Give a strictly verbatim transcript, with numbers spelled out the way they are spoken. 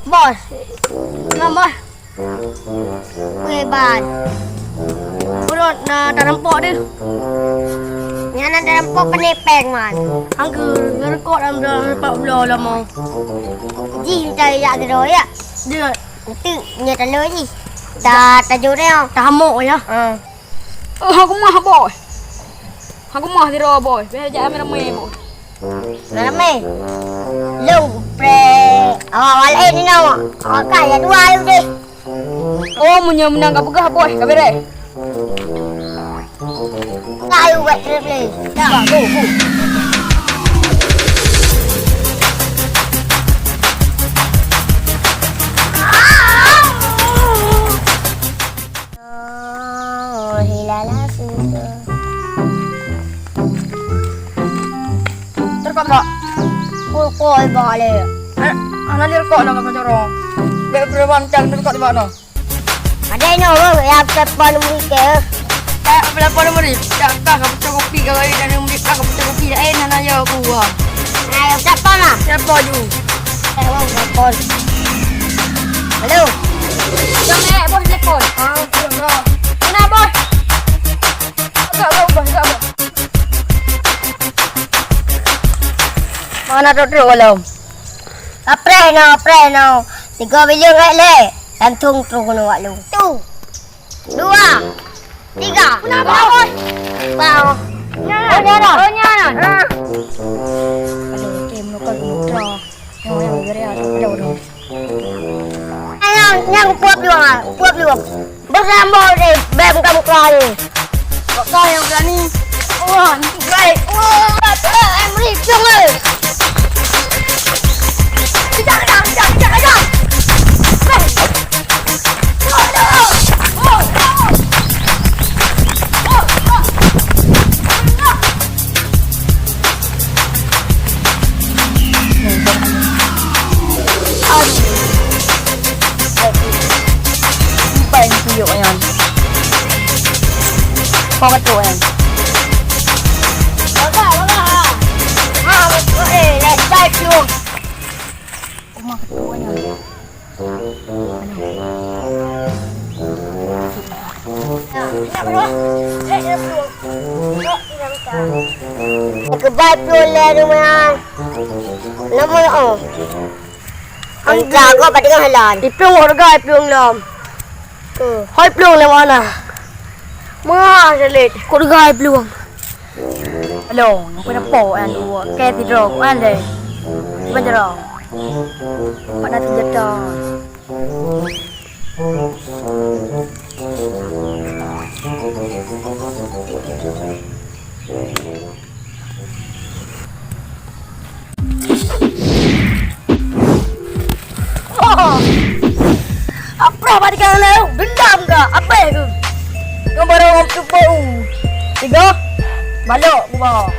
Bos. Nang, Bos. Weh, Ban. Peuruet na tarampok deh. Nyan na tarampok keuneuk péng, Man. Angkeu, ngeurukok lam bloe, empat bloe lama. Jih, mita jak keudroe, ya? Dia. Nanti, nyoe taloe jih. Ta, tajureng. Tahamok, ya? Ah. Oh, hana keumah, Boy. Hana keumah sidroe, Boy. Bèk jak ramé-ramé, Boy. Ramé? Lôn pré. Awak-awak laén inoe. Awak kaya dua ayeuh deh. Oh, meunyoe meunan ka peugah, Boy, ka beureh. Ka ayeuh buet trép lé. Dah, go, go. Oh, hilala suka. Teureukat bak. Pukul bak lé. Hana, hana lé rukok dah ka jorong. Bèk preman cang teureukat bak noh. Ada inoe, ya, telepon murid ke? Tak, telepon murid. Tak, tak, ka peucok kopi, ka gaya dan murid, ka peucok kopi. Eh, nana ya, aku, wah. Nah, ya, telepon lah. Telepon dulu. Eh, wah, telepon. Halo. Jom, eh, bos telepon. Ah, jom, jom. Mana, bos? Agak, agak, bos, agak, bos. Mana trok-trok malam? Apreh no, apreh no. Tiga bilion rek lé. Langsung trok keunoe wak lôn. Tu. Dua. Tiga. Kenapa, bos? Bau. Nyan. Oh, nyan. Oh, nyan. Ah. Aduh, tim lo kau putra. Nyang, nyang, nyang, nyang, puap luang, ah, puap luang. Beusambot deh, bèk muka-muka ni. Kok kau yang berani? Wah, ni baik. Wah, tak, Emery, jangan. Kejar, kejar, kejar, kejar, kejar. Eh. Aduh. Aduh. Sampai ni tuyuk nyan. Kau ketuk nyan. Bapak, bapak. Ha, betul. Eh, let's go, tuyuk. Rumah ketua ni. Keubai plueng lé rumoh. Nama, oh. Angka kau pada dengan halan. Iplueng harga iplueng lom. Hoi plueng lé mana? Murah selit. Kok harga iplueng? Hello, nyang kena po kan tu. Oke, tidur kan deh. Cuba jero. Pada tiga tahun. Oh. Apa bak tiga lé? Dendam ke? Apa tu? Gambar orang tu bau. Tiga. Balok gua.